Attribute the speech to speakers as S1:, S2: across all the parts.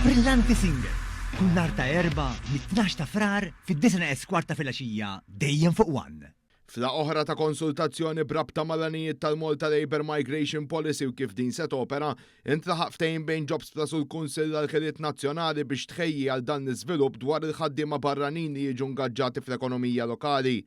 S1: Brillanti Single, kull nhar ta' Erbgħa mit-tnax ta' Frar fid-disgħa neqes kwart ta' filgħaxija dejjem fuq One.
S2: F'laqgħa oħra ta' konsultazzjoni b'rabta mal-għanijiet tal-Malta Labour Migration Policy u kif din se topera, intlaħaq ftehim bejn Jobsplus u l-Kunsill għall-Ħiliet Nazzjonali biex tħejji għal dan l-iżvilupp dwar il-ħaddiema barranin li jiġu ngaġġati fl-ekonomija lokali.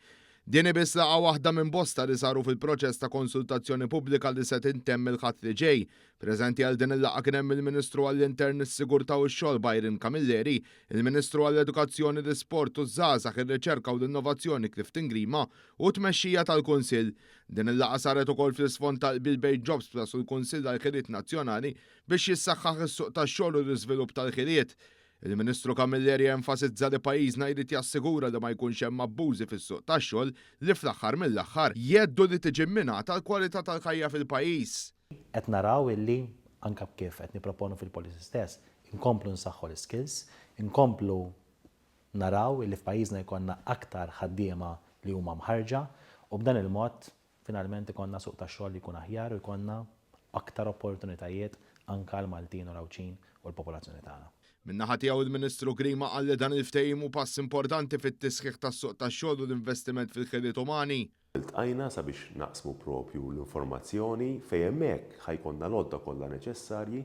S2: Din hi biss laqgħa waħda minn bosta li saru fil-proċess ta' konsultazzjoni pubblika li se tintemm il-Ħadd li ġej. Preżenti għal din il-laqgħa kien hemm il-Ministru għall-Intern, is-Sigurtà u x-Xogħol Byron Camilleri, il-Ministru għall-Edukazzjoni, l-Isport u ż-Żgħażagħ, ir-Riċerka u l-Innovazzjoni Clifton Grima u t-tmexxija tal-Kunsill. Din il-laqgħa saret ukoll fl-isfond tal-qbil bejn Jobsplus u l-Kunsill għall-Ħiliet Nazzjonali biex jissaħħaħ is-suq tax-xogħol u l-iżvilupp tal-ħiliet. Il-Ministru Camilleri enfasizza li pajjiżna jrid jassigura li ma jkunx hemm abbużi fis-suq tax-xogħol li fl-aħħar mill-aħħar jheddu li tiġi mminata l-kwalità tal-ħajja fil-pajjiż.
S3: Qed naraw illi, anke kif qed nipproponu fil-policy stess, inkomplu nsaħħu l-iskills, inkomplu naraw illi f'pajjiżna jkollna aktar ħaddiema li huma mħarrġa u b'dan il-mod finalment ikollna suq tax-xogħol li jkun aħjar u jkollna aktar opportunitajiet anke għall-Maltin u l-Għawdxin u l-popolazzjoni tagħna.
S2: Min-naħa tiegħu il-Ministru Grima qal li dan il-ftehim hu pass importanti fit-tisħiħ tas-suq tax-xogħol u l-investiment fil-ħiliet umani.
S4: Iltqajna sabiex naqsmu propju l-informazzjoni fejn hemmhekk ħa jkollna l-għodda kollha neċessarji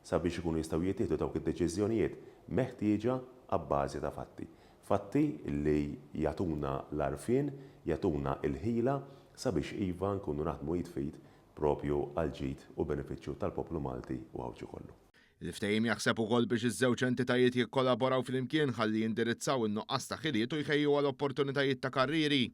S4: sabiex ikunu jistgħu jittieħdu dawk id-deċiżjonijiet meħtieġa abbażi ta' fatti. Fatti li jagħtuna l-għarfien, jagħtuna l-ħila sabiex iva nkunu naħdmu id f'id propju għall-ġid u benefiċċju tal-poplu Malti u Għawdxi kollu.
S2: Il-ftehim jaħseb ukoll biex iż-żewġ entitajiet jikkollaboraw flimkien ħalli jindirizzaw in-nuqqas ta' ħiliet u jħejju għal opportunitajiet ta' karrieri.